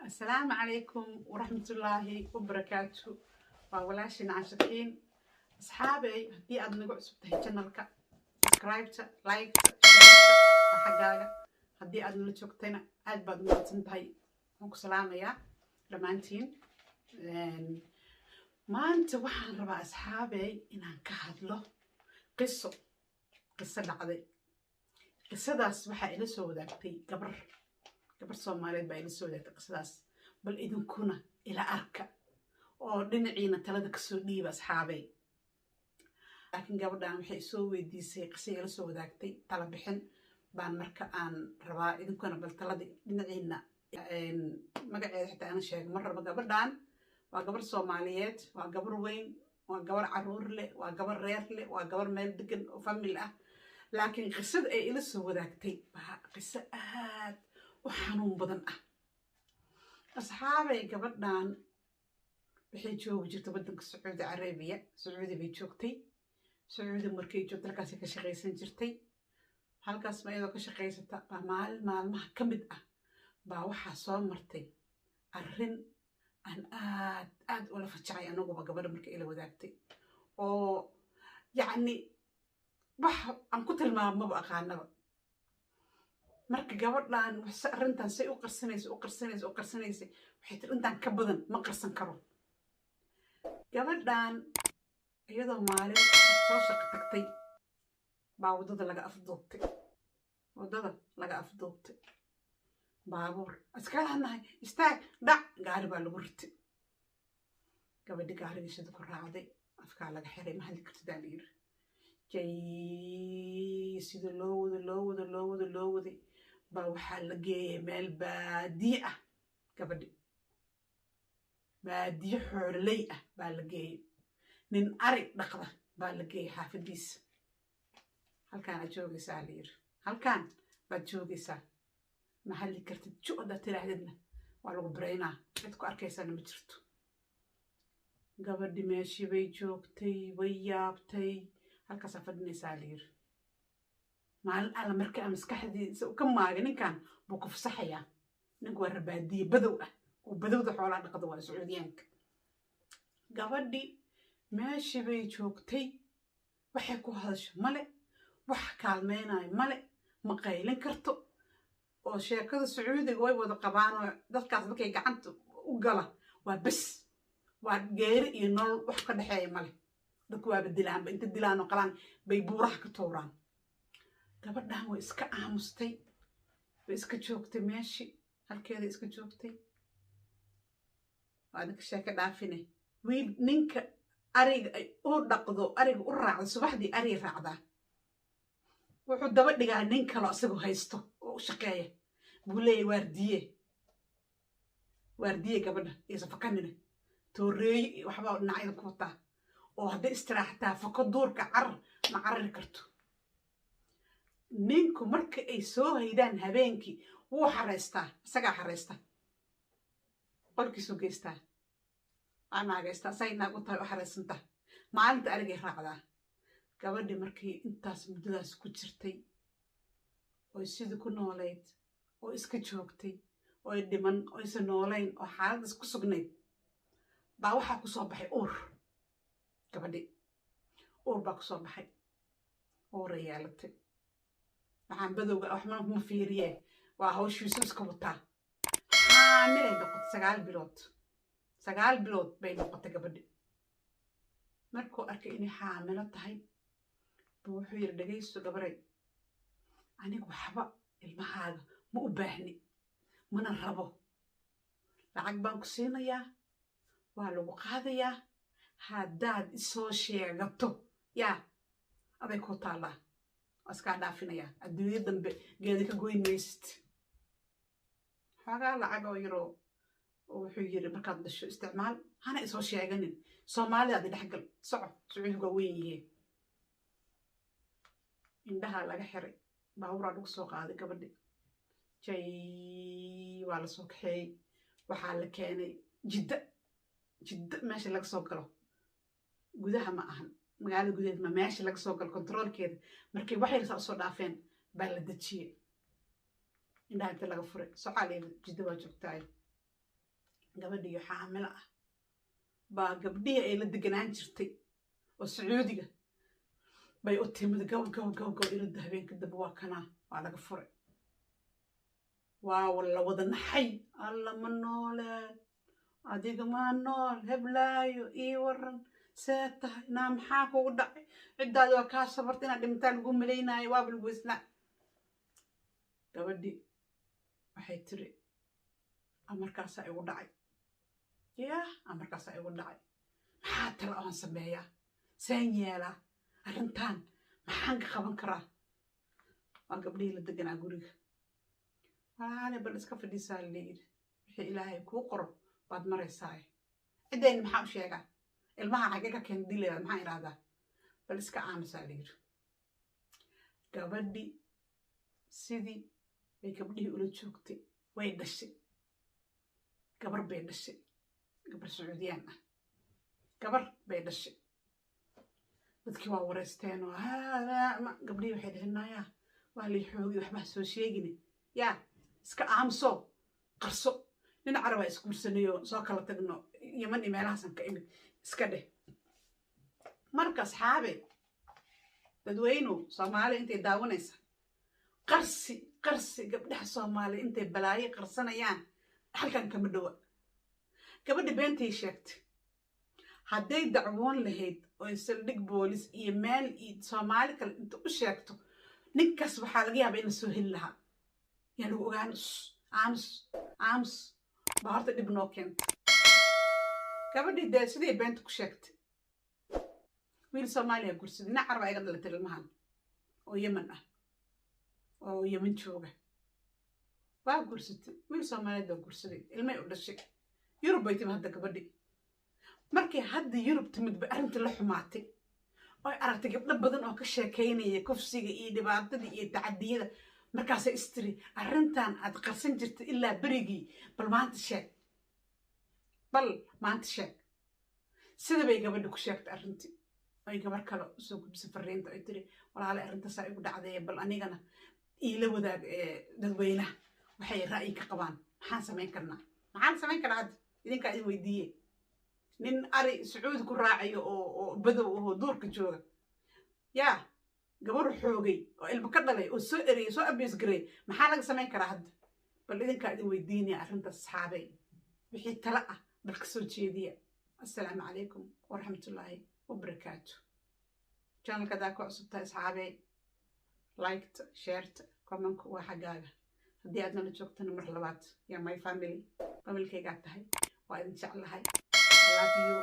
Asalaamu calaykum waraxmatullaahi wabarakaatu. Waa walaashiin Caashakiin. Asxaabey, haddii aad nagu cusub tahay channelka, subscribe-ta, like-ta, share-ta waa xaggaaga. Haddii aad nala joogtayna, aad baad umahadsan tahay. Waan ku salaamayaa dhammaantiin. Maanta waxaan rabaa, asxaabey, inaan ka hadlo qiso, qiso dhacday. Qisadaas waxaa ila soo wadaagtay gabar, gabar Soomaaliyeed baa ila soo wadaagtay qisadaas. Bal idinkuna ila arka oo dhinaciina talada kasoo dhiiba, asxaabey. Laakiin gabadhan waxay soo weydiisay qiso, ila soo wadaagtay, tala bixin baan marka aan rabaa idinkuna bal talada dhinaciina. Magaceeda xitaa ana sheego ma rabo. Gabadhan waa gabar Soomaaliyeed, waa gabar weyn, waa gabar caruur leh, waa gabar reer leh, waa gabar meel degan oo family ah. Laakiin qisada ay ila soo wadaagtay baa qiso aad u xanuun badan ah. Asxaabay, gabadhan waxay joogi jirtay waddanka Sacuudi Carabiya. Sacuudi bay joogtay. Sacuudi markay joogtay, halkaasay ka shaqaysan jirtay. Halkaas ma iyadoo ka shaqaysata baa maalin maalmaha ka mid ah baa waxaa soo martay arrin aan aad aad ula fajacay anaguba gabadha marka ila wadaagtay, oo yacni wax aan ku tilmaamaba aqaanaba. Marka gabadhan arrintan say u qarsanaysa, u qarsanaysa, u qarsanaysay, waxay tiri intaan ka badan ma qarsan karo. Gabadhan iyadoo maalin soo shaqo tagtay baa waddada laga afduubtay, waddada laga afduubtay. Baabuur askaraanahay istaag dhac, gaari baa lagu ritay gabadhi. Gaarigii sida ku raacday, afkaa laga xiray, ma hadli kartid aa la yiri. Jay, sida loo wado, loo wado, loo wado, loo waday baa waxaa la geeyay meel baadiye ah. Gabadhi baadiye xoololey ah baa la geeyey. Nin ari dhaqda baa la geeyey xaafadiisa. Halkaanaad joogaysaa, la yiri, halkaan baad joogaysaa, ma hadli kartid, ju haddaad tiraahdidna waa lagu baraynaa, cid ku arkaysana ma jirto. Gabadhi meeshii bay joogtay, way yaabtay. Halkaasaa fadhinaysaa, la yiri. Maalin alla marka maskaxdiisa ka maagay ninkan buu ku fasaxayaa. Ninku waa rabaadiye badow ah oo badowda xoolaha dhaqda, waa Sacuudiyaanka. Gabadhi meeshii bay joogtay, waxay ku hadasho male, wax kaalmeynayo male, ma qaylin karto. Oo sheekada Sacuudiga way wada qabaanoo dadkaas markay gacanta u gala waa bes, waa geeri iyo nolol, wax ka dhexeeya male. Dadku waaba dilaanba, inta dilaan oo qalaan bay buuraha ka tuuraan. Gabadhan way iska aamustay, way iska joogtay meeshii, halkeeda iska joogtay. Waa adinka sheeko dhaafine. Wiil ninka ariga ay u dhaqdo, ariga u raacdo, subaxdii ariga raacdaa, wuxuu daba dhigaa nin kaloo isagoo haysto oo u shaqeeya. Buu leeyahy, waardiye, waardiye gabadha iyo safakanina, tooreeyo iyo waxbaa dhinacyada ku wataa, oo hadday istiraaxataa fako duurka carar ma carari karto. Ninku marka ay soo haydaan habeenkii wuu xaraystaa, isagaa xaraysta, qolkiisuu geystaa, waa naagaystaa, say naag u tahay u xaraysantaa. Maalinta arigay raacdaa. Gabadhii markii intaas muddadaas ku jirtay oy sidii ku noolayd oo iska joogtay, oy dhiman oysan noolayn oo xaaladdaas ku sugnayd, baa waxaa ku soo baxay uur. Gabadhi uur baa ku soo baxay, uuray yeelatay. Waxaan badowga waxma ma fiiriye, waa hawshiisu iska wataa. Xaamilay noqotay 9 bilood, 9 bilood bay noqotay gabadhi. Markuu arkay inay xaamilo tahay buu wuxuu yidhi, dhegaysto gabaray, anigu waxba ilmahaaga ma u baahni, mana rabo. Lacag baan ku siinayaa, waa lagu qaadayaa. Haddaad isoo sheegato, yaa aday ku taallaa, waa iskaa dhaafinayaa, adduunyo dambe geeda ka goyn maysid. Xoogaa lacag oo yaroo wuxuu yiri, markaad dhasho isticmaal, hana isoo sheeganin, Soomaalida adi dhexgal, soco, Sacuudigu waa weyn yihiin. Indhaha laga xiray, baabuuraa lagu soo qaaday gabadhi. Jay, waa la soo kaxeeyey, waxaa la keenay Jidda. Jidda meesha laga soo galo gudaha ma ahan, magaalada gudaheed ma, meesha laga soo galo kontaroolkeeda. Markay wax yar saa usoo dhaafeen baa la dejiyey, indhaha inta laga furay, socaa la yidhi, Jidda waa joogtaayo. Gabadhiyo xaamilo ah baa gabdhihii ay la deganaan jirtay oo Sacuudiga bay u timid. Gow gow gow gow, iridda habeenka dambe waa kanaa, waa laga furay, waa la wada naxay. "Alla, ma nooleed adiga? Maa nool? Heblaayo, ii waran, see tahay? Naa maxaa kugu dhacay? Ciddaadi waa kaa sabarta, inaad dhimataa lagu malaynaayo, waaba lagu weysnaa." Gabadhi waxay tiri, "Amarkaasaa igu dhacay, yah, amarkaasaa igu dhacay. Maxaa tala oon sameeyaa? Seen yeelaa? Arrintan maxaan ka qaban karaa?" Waa gabdhihii la deganaa guriga. "Walaale, bal iska fadhiisaa," layidhi, "wixii Ilaahay kuu qoro baad maraysaa. Ciddayna maxaa u sheegaa? Ilmaha xagee ka keen dilayda? Maxaan idhahdaa? Bal iska aamusaa," layidhi. Gabadhi sidii bay gabdhihii ula joogtay. Way dhashay, gabar bay dhashay, gabar Sacuudiyaan ah, gabar bay dhashay. Dadkii waa wareysteen oo gabdhihii waxay dhaheen, "Naayaa, waa lay xoogi, waxbaa soo sheegine, yaa iska aamuso, qarso. Nin Carabaa isguursanayo, soo kala tagno, Yaman iyo meelahaasan ka imid, iska dheh." Marka asxaabe, dadweynu Soomaali intay daawanaysa, qarsi qarsi, gabdhaha Soomaaliya intay balaayo qarsanayaan halkan kama dhowa. Gabadha beentay sheegtay. Hadday dacwoon lahayd oo saldhig boolis iyo meel iyo Soomaali kale inta u sheegto, ninkaas waxaa laga yaabaa in la soo heli lahaa. Yaa lagu ogaan? Aamus aamus baa horta dhib noo keenta. Gabadhii dee sidii beenta ku sheegtay, wiil Soomaaliya gursaday, nin Caraba iga dhalatay ilmahan oo Yemen ah oo Yemen jooga waa gursatay. Wiil Soomaaliyeed baa gursaday, ilmay u dhashay. Yurub bay timid hadda gabadhi. Markay hadda Yurub timid bay arrintii la xumaatay oy aragtay gabdho badan oo ka sheekaynaya kufsiga iyo dhibaatada iyo tacadiyada. Markaasay istiri, "Arrintan aad qarsan jirtay ilaa berigii, bal maanta sheeg, bal maanta sheeg." Sida bay gabadhi ku sheegtay arrintii, oy gabar kale usoo gudbisay fariinta, oy tiri, "Walaale, arrintaasaa igu dhacday, bal anigana iila wadaag dadweynaha waxay ra'yi ka qabaan. Maxaan samayn karnaa? Maxaan samayn karaa?" Hadda idinkaa idin weydiiye. Nin ari Sacuudi ku raacayo oo badow ahoo duurka jooga yaa gabar xoogay oo ilmo ka dhalay oo soo ereyay, soo abuse gareey, maxaa laga samayn karaa hadda? Bal idinkaa idin weydiinaya arrintaas, asxaabey. Wixii tala ah bal ka soo jeediya. Assalaamu calaykum waraxmatullaahi wabarakaatu. Channelka haddaa ku cusub tahay, asxaabey, liketa, shareta, commentku waa xaggaaga. Haddii aad nala joogtana, mar labaad yaa my family, familykaygaa tahay, waa idin jeclahay. I love you.